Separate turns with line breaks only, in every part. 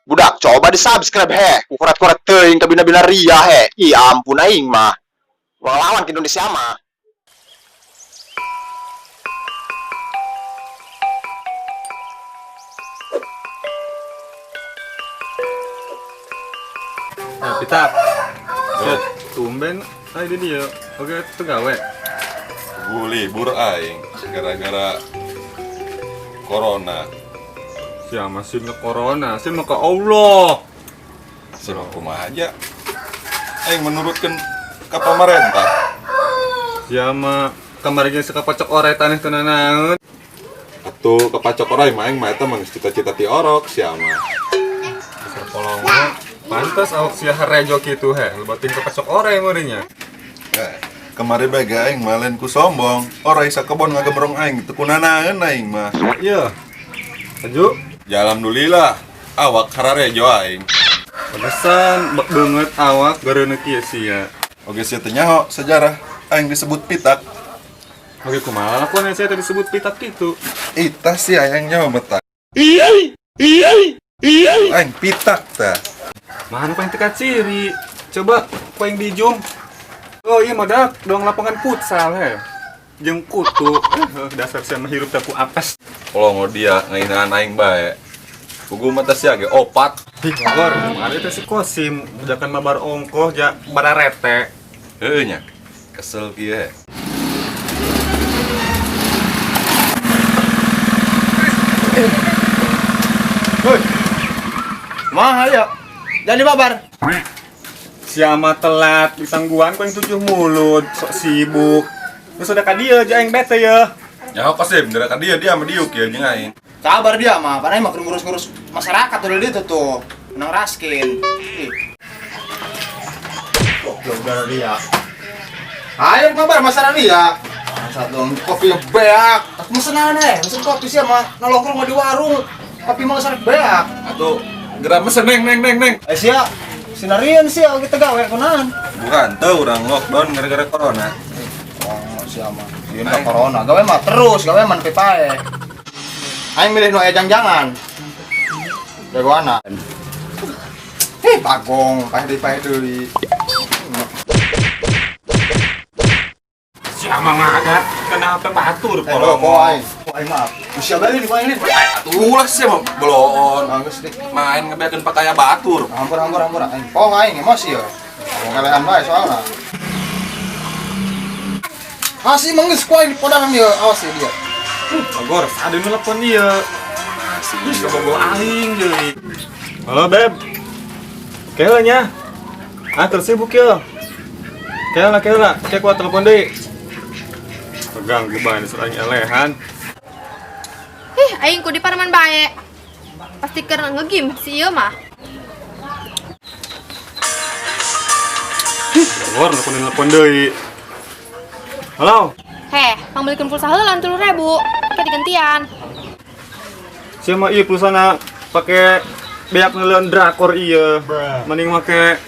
Budak, coba di subscribe he. Kukorat-korat teuing kabina-bina ria he. Ih, ampun aing mah. Lawan ke Indonesia mah.
Nah, Pitak. Set, tumben ayo di dia. Oke, itu gawe.
Gue libur aing gara-gara corona.
Siapa sih ke corona? Sih mah ke Allah.
Sih mah kumaha aja. Aing menurutkan ke pemerintah.
Siapa kemarin ge suka pocok orai tanah teu nanaon.
Atuh kepacok orai mah aing mah eta mah geus cita-cita ti orok sia mah.
Dasar polongo. Pantes awak sia harejo kitu he. Lebatin ke pocok orai meureunnya.
Eh, kemarin bae ge aing mah lain ku sombong. Orai sakebon ngagebrong aing teu kunanaeun aing mah.
Iya. Maju.
Ya alhamdulillah awak hararejo aing.
Pantesan bek beungeut awak gareuneu kieu sia.
Oge sia teu nyaho sejarah aing disebut pitak.
Oke, kumaha lakuan sia teh disebut pitak kitu?
Itah sih aing nyaho metak. Aing pitak tah.
Mana paling teka ciri? Coba ku aing dijum. Oh iya modak dong lapangan futsal he. Jeung kutu. Dasar sia mah hirup teh ku apes.
Kalau mau dia ngainaan aing bae. Pugu mata sia ge opat.
Ih, Bogor, kemarin teh si Kosim udakan mabar ongkoh ja bararete.
Heuh nya. Kesel kieu he.
Woi. Mah ayo. Jangan dibabar.
Siapa telat ditangguan ku yang tujuh mulut, sok sibuk. Terus udah ka dieu ja aing bete ya.
Nyaho Kosim, dari ka dia dia mah diuk ya jeung aing.
Kabar dia mah, karena emang ngurus-ngurus masyarakat udah itu tuh. Menang raskin. Ih. Goblok darah dia. Ayo kabar masalah dia. Bangsat dong, kopi beak. Aku mesen aneh, mesen kopi sih sama nongkrong mah di warung. Kopi mah sarek beak.
Atuh geura mesen neng neng neng neng.
Eh sia, sinarian sih kita gawe kunaon.
Bukan, teu urang lockdown gara-gara corona.
Oh, sia mah. Ieu mah corona, gawe mah terus, gawe mah nepi pae. Aing milih nu aya jang-jangan. Jagoana. Heh, bagong, paeh deui paeh deui.
Siapa ngagat? Kenapa batur
Eh, lo, kok aing? Kok aing maaf. Usia bali nih, aing nih.
Atuh lah sia mah beloon.
Bagus dik.
Main ngebeakeun pakaya batur.
Ampun, ampun, ampun. Aing pong aing emosi ya. Ngomong kalehan bae soalna. Masih mengeus ku aing di podangan dia, awas ya dia.
Bogor, ada nu nelpon dia. Ih, bogo aing deui. Halo, Beb. Kela nya. Ah, terus sibuk ya. Kela, kela. Cek kuat telepon deui. Pegang gue bae aing elehan.
Ih, aing ku di paraman bae. Pasti keur ngegame si ieu mah.
Bogor, nelpon deui. Halo.
Heh, pangbeulikeun pulsa heula 3.000. Kayak digantian.
Siapa ieu pulsana pake beak ngeleun drakor ieu. Mending make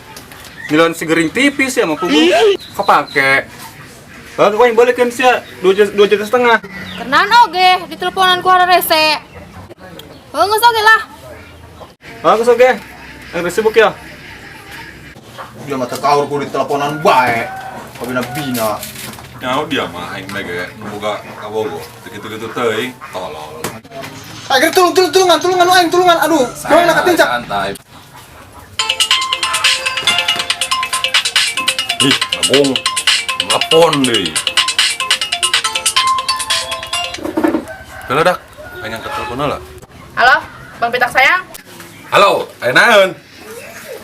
ngeleun si gering tipis ya mah kubu. Kepake. Kalau kau yang balikin sia 2 juta, 2,5 juta.
Kenaan oge, diteleponan ku rese. Heuh, geus oge lah.
Bagus oke. Yang sibuk ya.
Dia mah teu kaur ku diteleponan bae. Kabina-bina.
Nyaho dia mah aing bae ge nu boga kabogo. Teu kitu-kitu teuing, tolol.
Akhirnya tulung, tulung, tulungan, tulungan, aing, tulungan, aduh, tulungan nak ketincak.
Santai. Ih, bagong. Telepon deui. Halo dak, aing angkat telepon lah.
Halo, Bang Pitak sayang.
Halo, aya naon?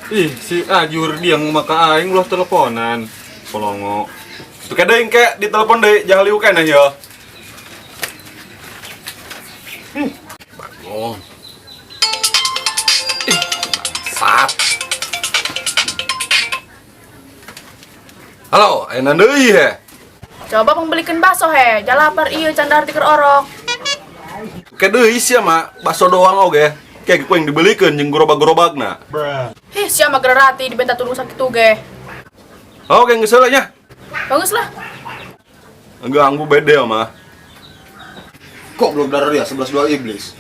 Ih, si Ajur dia ngomong ka aing ulah teleponan. Polongo.
Tuh deui ke ditelepon deui, jangan liu keneh ya. Bagong. Ih, bangsat. Halo, aya naon deui he?
Coba pembelikan bakso he, jalapar iya candar tiker orok.
Ke deui sia mah bakso doang oge. Kayak ku yang dibelikeun jeung gerobak-gerobakna.
Hih, sia mah gerati dibenta tulung sakit ge.
Oke, geus heula nya.
Bagus lah.
Ganggu beda mah.
Kok belum darah dia 11 2 iblis.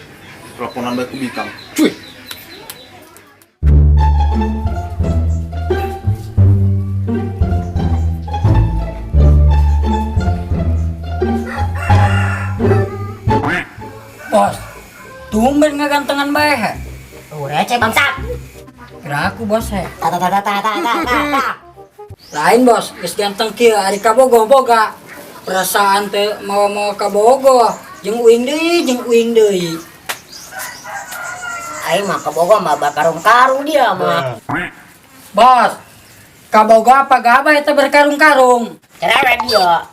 Teleponan bae ku bikang. Cuy.
Bos, tumben ngagantengan bae he.
Oh, receh bangsat.
Kira aku bos he.
Ta ta ta ta ta ta ta ta.
Lain bos, geus ganteng kieu ari kabogoh boga. Perasaan teh mau-mau kabogoh, jeung uing deui, jeung uing deui.
Aing mah kabogoh mah bakarung-karung dia mah.
Bos, kabogoh apa gabah eta berkarung-karung?
Cerewet dia.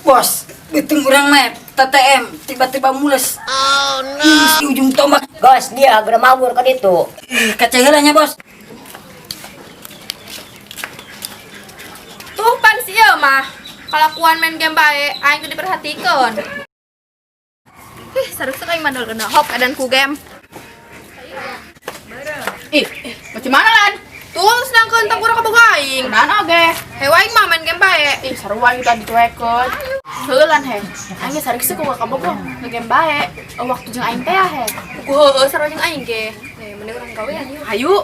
Bos, beuteung urang mah TTM tiba-tiba mules. Oh no. Ih, si ujung tombak.
Gos dia geura mabur ka ditu.
Ih, kaca heula nya bos.
Tuh pan si ieu mah. Kalakuan main game bae, aing teu diperhatikeun. Ih, sareuseuh aing mah kena hop edan ku game.
Ih, macam mana lan?
Tuh sedangkeun tangkura kabogoh aing.
Dan oge.
Hewa aing mah main game bae.
Ih, seru aing tadi dicuekeun. Heuh lan he. Aing ge sareuseuh ku kabogoh ngegame bae. Waktu jeung aing teh he.
Ku heueuh sarua jeung aing ge. Nih, mending urang gawean yuk.
Hayu.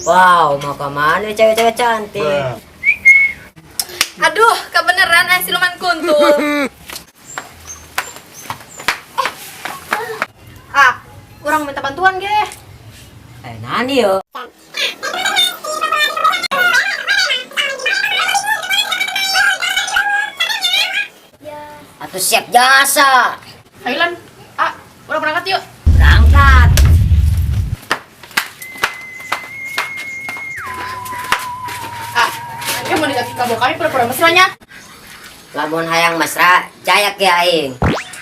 Wow, mau ke mana cewek-cewek cantik?
Aduh, kebeneran aing siluman kuntul. Ah, urang minta bantuan ge.
Eh, nani yo. Atau siap jasa.
Hayu lan. Ah, urang berangkat yuk.
Berangkat.
Ah, aing mau dikasih kabogoh kami pura-pura mesranya.
Lamun hayang mesra, jayak ya aing.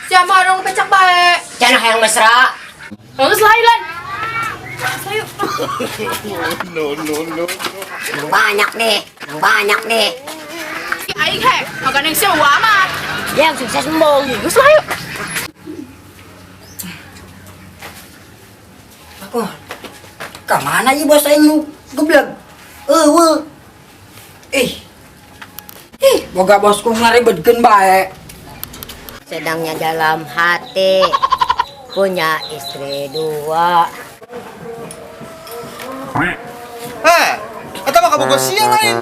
Siapa dong pecak bae.
Jangan hayang mesra.
Bagus lah hayu lan.
Ayo.
Nang banyak nih, nang banyak nih.
Ih, aing he, makan yang siapa amat.
Yang sukses embung.
Bagus lah yuk.
Aku ka mana ieu bos aing nu geblek? Eueuh. Ih. Ih, boga bosku ngaribetkeun bae.
Sedangnya dalam hati punya istri dua.
Heh, eta mah kabogoh sia lain.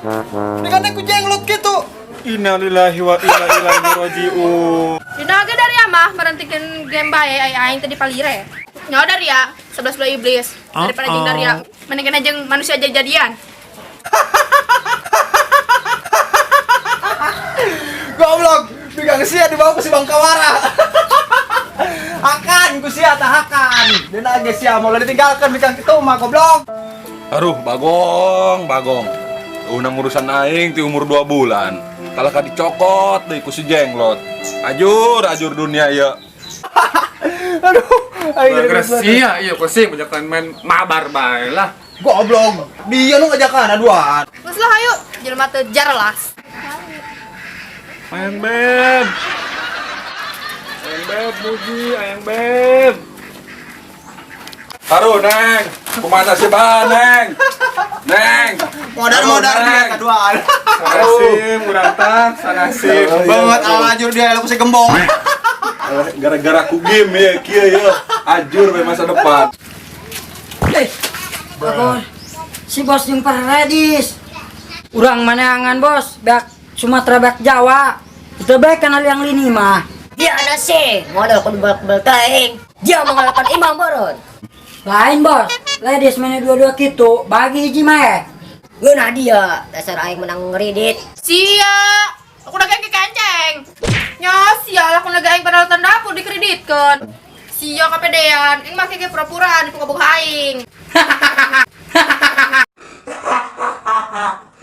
Digandeng ku jenglot gitu.
Innalillahi wa inna ilaihi raji'un.
Dina ge dari mah merentikeun game bae ai aing teh dipalire.
Nyawa dari ya, 11 belah iblis. Daripada jeung Daria, mending kena jeung manusia jadi-jadian.
Goblok, bigang sia dibawa ku si Bangkawara. Akan ku sia tahakan. Dina ge sia mau ditinggalkan bigang kitu mah goblok.
Aduh, Bagong, Bagong. Unang urusan aing ti umur 2 bulan. Kalah ka dicokot deui ku si Jenglot. Ajur, ajur dunia ieu.
Aduh, aing jadi
Gara-gara sia, iya pusing banyak main mabar bae lah.
Goblok, dia nu ngajakan aduan.
Geus lah ayo, jelema teu jelas.
Ayang Beb. Ayang Beb, muji, Ayang Beb.
Taruh, Neng. Kumaha sih, Ba, Neng? Neng.
Modar-modar dia kaduan.
Sanasim, urang tah, sanasim.
Banget alajur dia ku si gembong.
Gara-gara ku game ya, kieu ya. Ajur we masa depan.
Eh, bos, si bos jeung paradis. Urang maneangan bos, bak Sumatera bak Jawa. Itu bae kanal yang lini mah.
Dia ada sih, modal ku dibel teuing. Dia mengalahkan Imam Baron.
Lain bos, ladies mana dua-dua gitu, bagi hiji mah eh.
Geunah dia, dasar aing menang ngeridit.
Sia, aku udah kayak kenceng.
Nya sia lah ku naga aing peralatan dapur dikreditkeun. Sia kapedean, aing make ge pura-pura di kabogoh aing.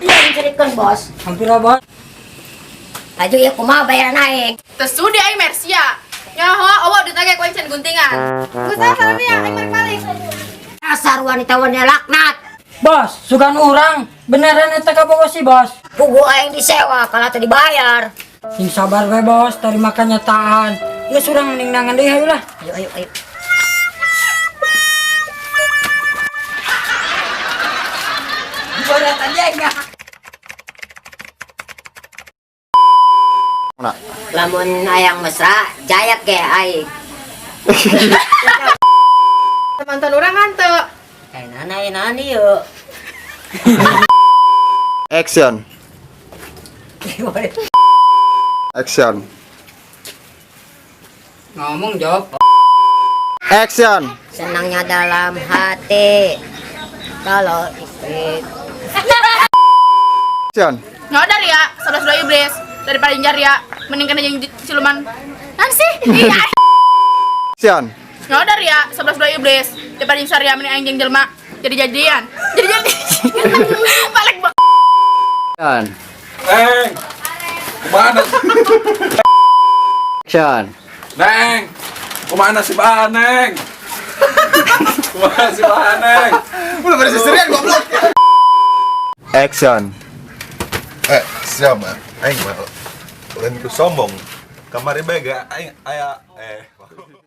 Dia menceritakan bos.
Hampir lah bos.
Laju ya kumaha bayaran aing.
Tersudi aing Mercia.
Nyaho, awak ditagih ku aing can guntingan. Geus ah sarua aing balik balik.
Dasar wanita-wanita laknat.
Bos, sugan urang beneran eta kabogoh si bos.
Pugu aing disewa kalau teu dibayar.
Sing sabar we bos, terima kenyataan. Geus urang mending nangan deui hayu lah.
Ayo ayo ayo.
Berat aja enggak.
Nah,
Lamun hayang mesra, jayak ge aing.
Mantan urang kan teu.
Eh, nana, eh, nani yuk.
Action. Action.
Ngomong jawab.
Action.
Senangnya dalam hati. Kalau istri
Action.
Ngodar ya, 11 dua iblis. Daripada njar ya, mending kena jeung siluman. Nan sih? Iya.
Action.
Ngodar ya, 11 dua iblis. Daripada jeung saria mending aing jeung jelema. Jadi jadian. Jadi jadi. Balik bak.
Action.
Neng. Kemana?
Action.
Neng. Kemana si Bahan, Neng? Kemana si Bahan, Neng?
Udah pada seserian goblok. Action.
Eh, siapa? Aing mah lain ku sombong. Kamari bega aing aya eh.